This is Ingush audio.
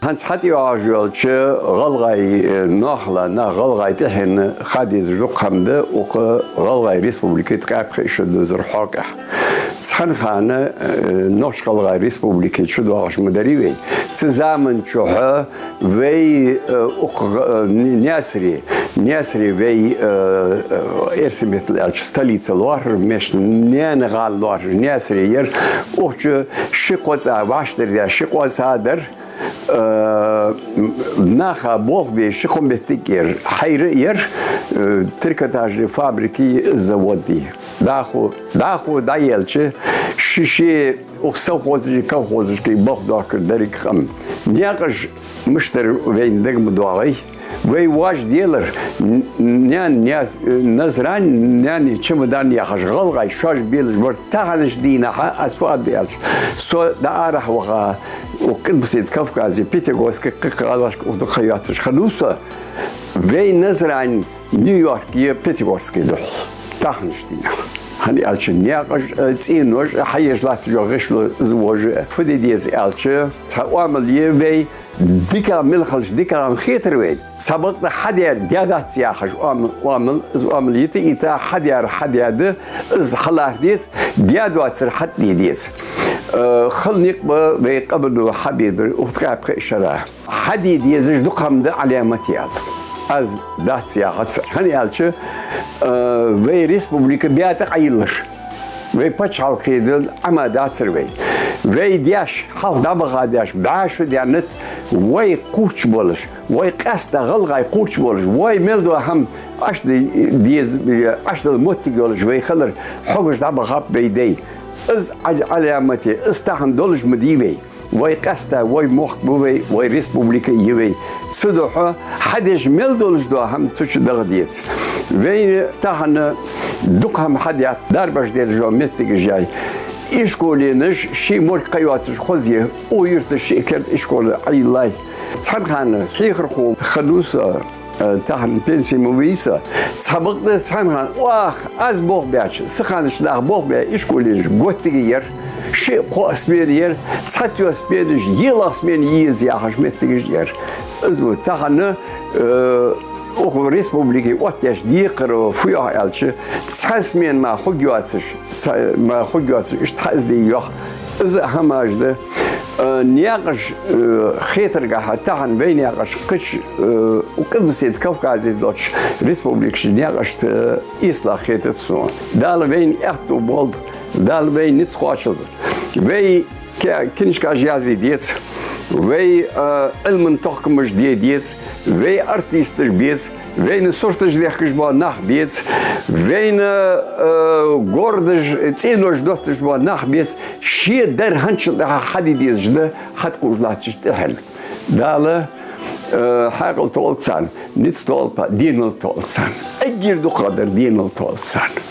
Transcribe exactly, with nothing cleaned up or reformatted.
ХӀанз хьатӀайоагӀаш йолча гӀалгӀай, э, ноахала, нах гӀалгӀай тӀехьенна ха дезаш дукха хӀама да укх ГӀалгӀай Республике ткъаь пхи шу дузар хьокъехь. Цхьан хана, э, Нохч-ГӀалгӀай Республике чудоагӀаш ма дарий вай. Цу заман чухь вай, э, укх, э, Наьсаре, Наьсаре вай, э, э, эрсий меттала аьлча, столица лоархӀар, мешта наьна гӀала лоархӀаш Наьсаре яр. Укх чу ши-кхо цӀа вӀаштӀардаь, ши-кхо цӀа дар. Э, наха болх бе ши-кхо моттиг яр, хьайра яр, э, трикотажни фабрики, заводи. ДӀахо, дӀахо дӀаелча, ши-ши укх совхозашкеи колхозашкеи болх доаккхар деррига къам. Наькъаш мишта дар вайна дага ма доагӀий. Вай воаш делар, н-, наьна, наьс-, Назрань, наьна чемодан яхаш, гӀалгӀай шоаш белаш бар. Таханарча дийнахьа, аз фу аргда аьлча, со дӀаарахьа ваха, укх Къилбаседа Кавказе, Пятигорске, кхы-кхы гӀалашка укх дукха ха йоацаш хиннав со, вай Назрань Нью-Йорке, Пятигорске духьал. Таханарча дийнахьа. ХӀана аьлча наькъаш, э, цӀенош, хьаеш латташ йола гӀишло из вожа. Фу де деза аьлча, цхьа оамал я вай, дикагӀа мел хилча, дикагӀа хетар вайна. Цхьабакъда хьадаьр даь дац яхаш оамал, оамал, из оамал йита, йита, хьадаьр хьадаь да, из хьалаха деза, даь доацар хьатӀаде деза. Э, хала никъ ба вай къаман хьабедар укх ткъаь пхи шера. Хьаде дезаш дукха хӀама да Ӏаламате аьлча. Аз дац яхац. ХӀана аьлча, э, вай республика баьтта Ӏойиллар. Вай паччахьалкхе да Ӏема дацар вай. Вай даьш, хьалха дӀабаха даьш, бӀаь шу даьннад вай кхуврчаш болаш, вай къаьстта гӀалгӀай кхуврчаш болаш, вай мел дола хӀама Ӏаш де деза, Ӏаш дола моттиг йолаш вай хилар, хьогаш дӀабахаб вай дай. Из Ӏа-, Ӏаламате, из тахан долаш ма дий вай. Вай къаьстта, вай мохк ба вай, вай республика я вай. Цудухьа хьадеш мел долаш дола хӀама цу чу дагӀа деза. Вайна тахан дукха хӀама хьадетт, дарбаш дераш йола моттигаш яй. Ишколенаш ший морг кхайоацаш хозъе, укх юрта шиъ-керда ишкол Ӏойиллай. Цхьан хана хьехархо хиннав со, э, тахан пенсе ма вий со. Цхьабакъда цхьан хана, оаха, аз болх баьча, са ханашка нах болх баь ишколенаш готтиге яр, шиъ-кхоъ смена яр, цхьацца йола сменаш, йиълагӀа смена е еза яхаш моттигаш яр. Из ва тахан, э, укх республике оттаеш декхар фу йоах аьлча, цхьан смена мара хургйоацаш, цхьа-, мара хургйоацаш, иштта хьа из де йоах. Из а хӀамаш да. Э, наькъаш, э, хетаргахьа, тахан вай наькъаш кхыча, э, Къилбаседа Кавказе долча республикашта наькъашта, э, эсалагӀа хетац сона. Дала вайна аьттув болба, Дала вайна низ кхоачалба. Вай ке-, кинашкаш язъе деза, вай, э, Ӏилман тохкамаш де деза, вай артисташ беза, вайна сурташ дехкаш бола нах беза, вайна, э, гордаш, цӀенош дотташ бола нах беза, ший дар хӀанзчул тӀехьагӀа хьаде дезаш да, хьатӀакхувш латташ тӀехьенна. Дала, э, хьаькъал тоалба царна, низ тоалба, денал тоалба царна. Эггара дукхагӀдар денал тоалба царна.